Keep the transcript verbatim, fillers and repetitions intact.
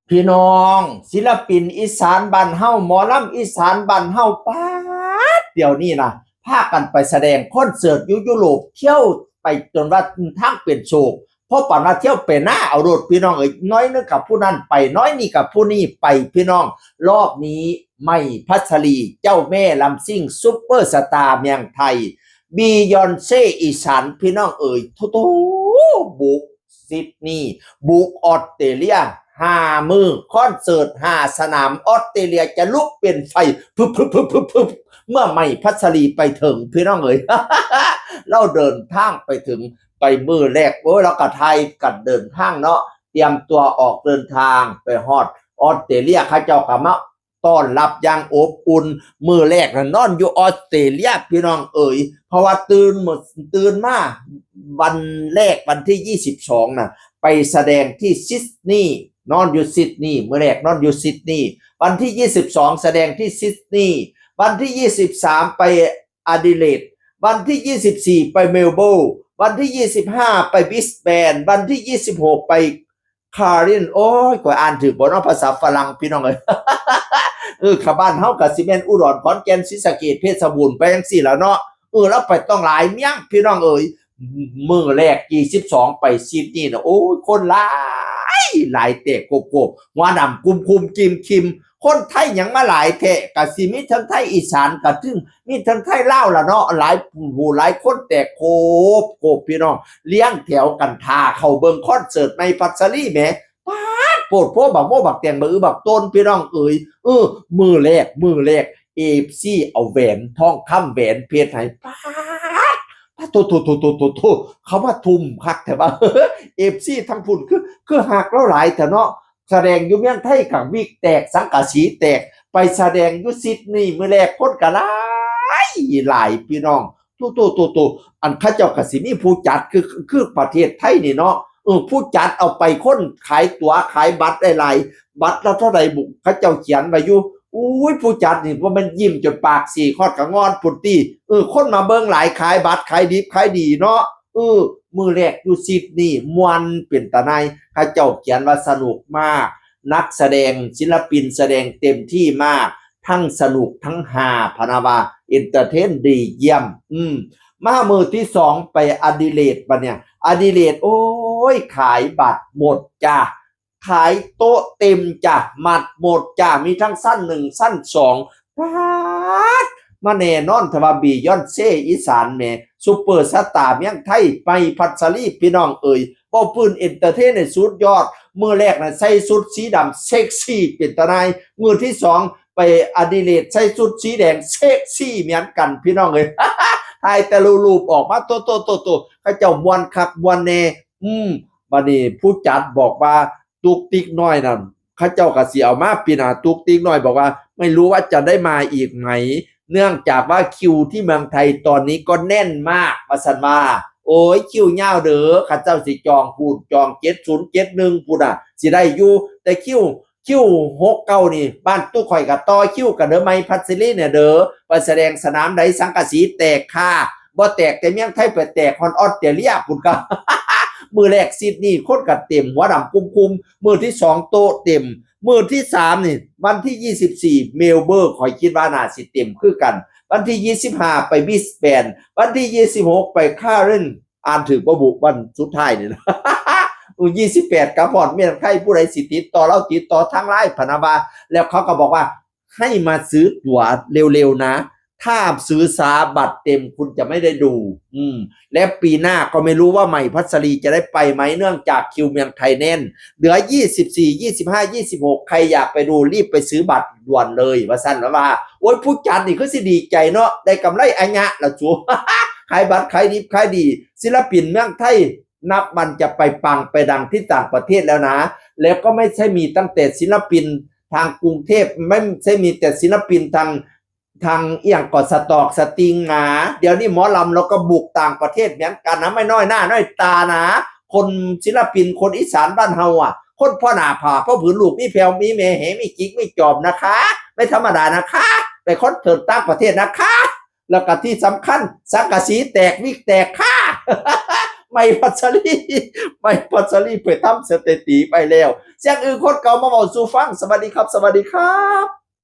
พี่น้อง ศิลปินอีสานบ้านเฮา หมอลำอีสานบ้านเฮา ป๊าด เดี๋ยวนี้นะ พากันไปแสดงคอนเสิร์ตอยู่ยุโรป เที่ยวไปจนว่าทางเป็นโศก เพราะปานว่าเที่ยวไปหน้าเอาโลดพี่น้องเอ้ย น้อยนึงกับผู้นั้นไป น้อยนี่กับผู้นี้ไปพี่น้อง รอบนี้ใหม่พัชรี เจ้าแม่ลำซิ่งซุปเปอร์สตาร์เมืองไทย บียอนเซ่อีสานพี่น้องเอ้ย โถโถ บุกซิดนีย์ บุกออสเตรเลีย ห้ามื้อ คอนเสิร์ตห้าสนาม ออสเตรเลียจะลุกเป็นไฟ พึบพึบพึบพึบพึบ เมื่อใหม่พัชรีไปถึงพี่น้องเอ้ย เราเดินทางไปถึง ไปมื้อแรก โอ้ย เราก็ไทยกันเดินทางเนาะ เตรียมตัวออกเดินทางไปฮอดออสเตรเลีย เขาเจ้าก็มาต้อนรับอย่างอบอุ่น มื้อแรกนะนอนอยู่ออสเตรเลียพี่น้องเอ๋ย เพราะว่าตื่นมื้อ ตื่นมาวันแรกวันที่ยี่สิบสองนะ ไปแสดงที่ซิดนีย์ นอนอยู่ซิดนีย์ มื้อแรกนอนอยู่ซิดนีย์ วันที่ยี่สิบสองแสดงที่ซิดนีย์ วันที่ยี่สิบสามไปแอดิเลด วันที่ยี่สิบสี่ไปเมลเบิร์น วันที่ยี่สิบห้าไปบริสเบน วันที่ยี่สิบหกไปคาร์ดิน โอ้ย ข่อยอ่านถืกบ่เนาะ ภาษาฝรั่งพี่น้องเอ้ย เออ ขะบ้านเฮาก็สิแม่นอุดร ขอนแก่น ศรีสะเกษ เพชรบูรณ์ ไปจังซี่ล่ะเนาะ เออ แล้วไปต้องหลายเมืองพี่น้องเอ้ย มื้อแรกยี่สิบสองไปซิดนีย์นะ โอ้ย คนหลาย หลายแตกโกบๆ หัวดำกุมๆ กิมๆ คนไทยหยังมาหลายแท้ ก็สิมีทั้งไทยอีสาน ก็ถึงมีทั้งไทยลาวล่ะเนาะ หลายผู้หลายคนแตกโกบๆ พี่น้อง เรียงแถวกันท่าเข้าเบิ่งคอนเสิร์ตใหม่พัชรีแหม ป๊าด โพดโพบักโมบักแตงบักอึบักโตนพี่น้องเอ๋ย เออ มื้อแรก มื้อแรก เอฟซี เอาแหวนทองคำแหวนเพชรให้ ป๊าด ป๊าด โถ โถ โถ โถ โถ โถ เขามาทุ่มคักแท้ว่า เอฟซี ทั้งพุ่นคือ คือฮักเราหลายแท้เนาะ แสดงอยู่เมืองไทยก็วิกแตก สังกะสีแตก ไปแสดงอยู่ซิดนีย์มื้อแรก คนก็หลาย หลายพี่น้อง โถ โถ โถ โถ อันเขาเจ้าก็สิมีผู้จัด คือ คือประเทศไทยนี่เนาะ เออ ผู้จัดเอาไป คนขายตั๋วขายบัตรได้หลาย บัตรละเท่าใดบุ เขาเจ้าเขียนไว้อยู่ อุ้ย ผู้จัดนี่ว่ามันยิ้มจนปากสีขอดกะงอนพุ้นติ เออ คนมาเบิ่งหลาย ขายบัตรขายดิบขายดีเนาะ เออ มื้อแรกอยู่ซิดนีย์ ม่วนเป็นตาหน่าย เขาเจ้าเขียนว่าสนุกมาก นักแสดงศิลปินแสดงเต็มที่มาก ทั้งสนุกทั้งฮา พะนะว่า เอนเตอร์เทนดีเยี่ยม อืม มามื้อที่สองไปแอดิเลด บัดเนี่ย แอดิเลด โอ้ย ขายบัตรหมดจ้ะ ขายโต๊ะเต็มจ้ะ บัตรหมดจ้ะ มีทั้งชั้นหนึ่ง ชั้นสอง ป๊าด มาแน่นอนแท้ว่า บียอนเซ่อีสานแหม ซุปเปอร์สตาร์เมืองไทย ใหม่พัชรีพี่น้องเอ๋ย เว้าพื้นเอนเตอร์เทนให้สุดยอด มื้อแรกน่ะใส่ชุดสีดำเซ็กซี่เป็นตาหน่าย มื้อที่สองไปแอดิเลดใส่ชุดสีแดงเซ็กซี่เหมือนกันพี่น้องเอ๋ย ถ่ายแต่ละรูปออกมา โต โต โต โต เขาเจ้าม่วนคักม่วนแน่ อืม บัดนี้ผู้จัดบอกว่า ตุ๊กติ๊กน้อยนั่น เขาเจ้าก็สิเอามาปีหน้า ตุ๊กติ๊กน้อยบอกว่า ไม่รู้ว่าจะได้มาอีกไหม เนื่องจากว่าคิวที่เมืองไทยตอนนี้ก็แน่นมาก ว่าซั่นว่า โอ้ย คิวยาวเด้อ เขาเจ้าสิจองพู้น จองเจ็ดศูนย์เจ็ดหนึ่งพู้นน่ะ สิได้อยู่ แต่คิว คิวหกเก้านี่ บ้านตุ๊กข่อยก็ต่อคิวกันเด้อ ใหม่พัชรีเนี่ยเด้อ ไปแสดงสนามใด สังกะสีแตกค่ะ บ่แตกแต่เมืองไทย ไปแตกฮอดออสเตรเลียพู้นก็ มื้อแรกซิดนีย์ คนก็เต็ม หัวดำกุมๆ มื้อที่สองโต๊ะเต็ม มื้อที่สามนี่ วันที่ยี่สิบสี่เมลเบิร์น ข้อยคิดว่าน่าสิเต็มคือกัน วันที่ยี่สิบห้าไปบริสเบน วันที่ยี่สิบหกไปคาร์ดิน อ่านถืกบ่บุ วันสุดท้ายนี่นะ ยี่สิบแปดกลับฮอดเมืองไทย ผู้ใดสิติดต่อลาวติดต่อทางไลน์ พะนะว่า แล้วเขาก็บอกว่า ให้มาซื้อตั๋วเร็วๆนะ ถ้าซื้อช้าบัตรเต็มคุณจะไม่ได้ดู อืม และปีหน้าก็ไม่รู้ว่าใหม่พัชรีจะได้ไปไหม เนื่องจากคิวเมืองไทยแน่น เหลือยี่สิบสี่ ยี่สิบห้า ยี่สิบหก ใครอยากไปดูรีบไปซื้อบัตรด่วนเลย ว่าซั่นแล้วว่า โอ้ย ผู้จัดนี่คือสิดีใจเนาะ ได้กำไรอะหยะละสู ขายบัตรขายดิบขายดี ศิลปินเมืองไทย นับวันจะไปปังไปดังที่ต่างประเทศแล้วนะ แล้วก็ไม่ใช่มีตั้งแต่ศิลปินทางกรุงเทพ ไม่ใช่มีแต่ศิลปินทาง ทางอีหยังก็สตอกสติงนะ เดี๋ยวนี้หมอลำเราก็บุกต่างประเทศเหมือนกันนะ ไม่น้อยหน้าน้อยตานะ คนศิลปินคนอีสานบ้านเฮาอ่ะ คนพ่อหน้าผ่าพ่อผืนลูกมีแผ่วมีแม่แหมีจิกมีจอบนะคะ ไม่ธรรมดานะคะ ไปคอนเสิร์ตต่างประเทศนะคะ แล้วก็ที่สำคัญสังกะสีแตกวิกแตกค่ะ ใหม่พัชรี ใหม่พัชรีเปิดทำสถิติไปแล้ว เสียงอึ่งคนเก่ามาเว้าสู่ฟัง สวัสดีครับ สวัสดีครับ